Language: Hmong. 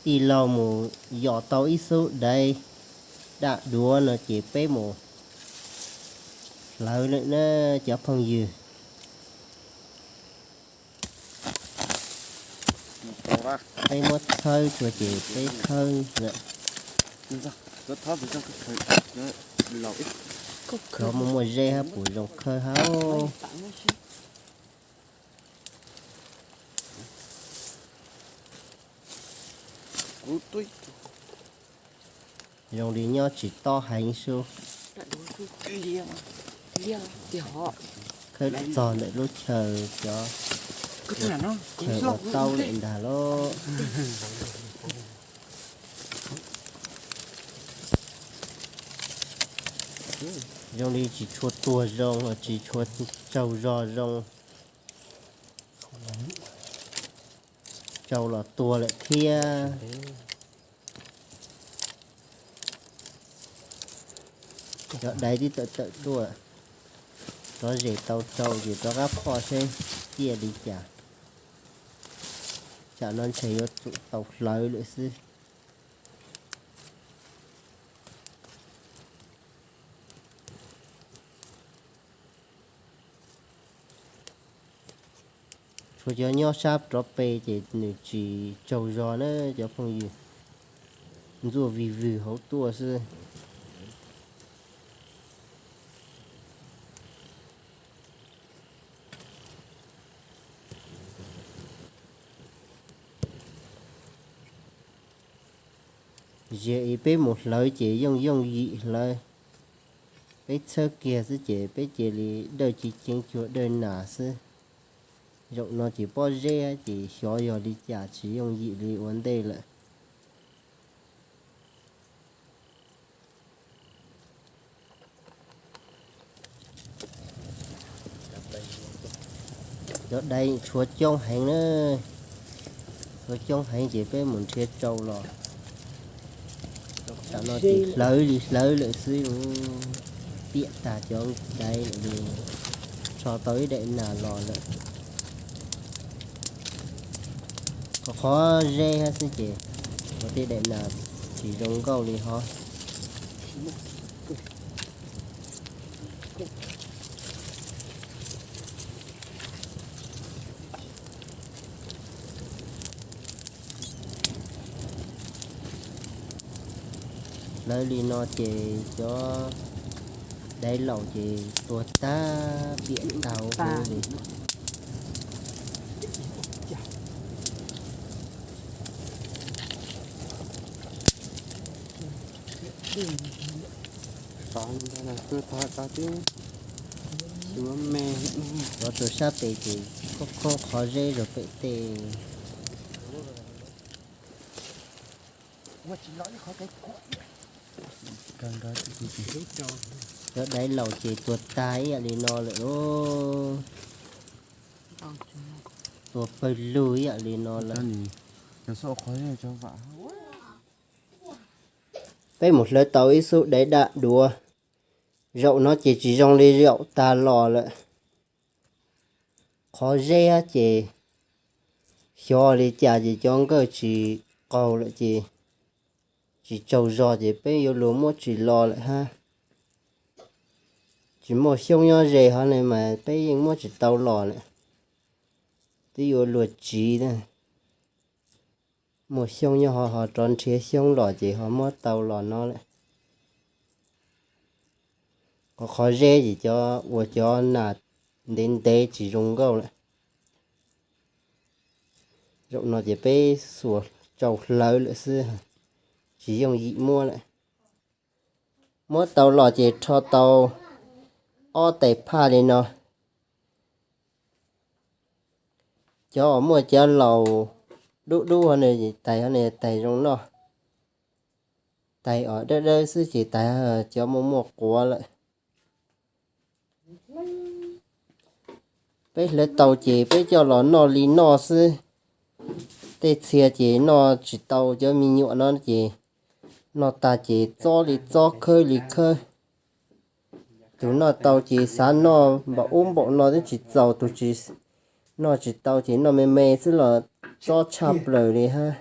Tij laug mus yos tau ib xub daiv daj duav no ces peb mus hlawv lawm na cov phooj ywg. Peb muab txhawb tsuas ces peb khawb lawm. Cov muaj muaj zeb hab puas zoo khawb hab. Zoo li nyob tsis tob heev sub. Khawb txog ntawm lub chaw cov chaw ua taub lawm ntag lauj. Zoo li tsis tshua tuag zoo, tsis tshua tsaug zog zoo. Tsaus los tuag lawm thiab. Cov daiv twb tawm tawm tuaj. Rov zem tau tsau ces rov qab phoj seb ciaj li cas. Tsam no ntshe yuav tsum tau hlawv lawm xwb. Tshuav cov nyob sab rov pem ces nws tsis tsaug zog na cov phooj ywg, ntxuaj vig vwg hauv tuaj xwb. Ziag es peb mus hlawv ces yooj yooj yim hlawv. Peb txhawb kiag xwb ces peb cia li dawj ceev ceev cuag dawj nas xwb. Zaum no ces pob zeb ces xyov yog li cas tsis yooj yim li ua ntej lawm. Cov daiv tshuav coob heev na, tshuav coob heev ces peb mus nrhiav tsau los. Tam no ces hlawv li hlawv lawm xwb, piam tag cov daiv lawm, rho tau ib daim nas los lawm. Qhov qhov zeb hab xwb ces ua tej daim nas tsis zoo nkauj li hov. Hlawv li no ces cov daiv laus ces tuag tag piam tag li. Cov rau sab pem ces khob khob qhov zeb rau pem tej. Cov daiv laus ces tuag tag ib yam li no lawm lauj. Tuag pawg lug ib yam li no lawm. Peb mus hlawv tau ib xub daiv daj duav. Zaum no ces tsis zoo li zaum tag los lawm. Qhov zeb hab ces xyov li cas ces cov nkawj tsis qaug lawm ces tsis tsaug zog ces peb yuav luag muab tsis los lawm hab. Tsis muaj xyoob nyob ze hov ne mas peb yeej muab tsis tau los lawm. Twb yuav luag tsiv na. Muaj xyoob nyob ho ho rov nrhiav xyoob los ces ho muab tau los no lawm. Qhov qhov zeb ces cov ua cov nas ntev ntev tsis zoo nkauj lawm. Zaum no ces peb xuas tsau hlawv lawm xwb, tsis yooj yim muab lawm. Muab tau los ces rho tau ob tais phaj li no. Cov uas muaj cov laus dub dub hov ne, tais hov ne tais zoo noj. Tais uas dawb dawb xwb ces tais cov muaj muaj quav lawm. Peb hlawv tau ces peb coj los noj li noj xwb. Tej txhia ces noj tsis tau, cov me nyuam no ces noj tag ces txob li txob, khawb li khawb. Tus noj tau ces xav noj npaum ub npaum no twb tsis txaus, tus tsis noj tsis tau ces noj me me xwb los txob tshaj plaws li hab.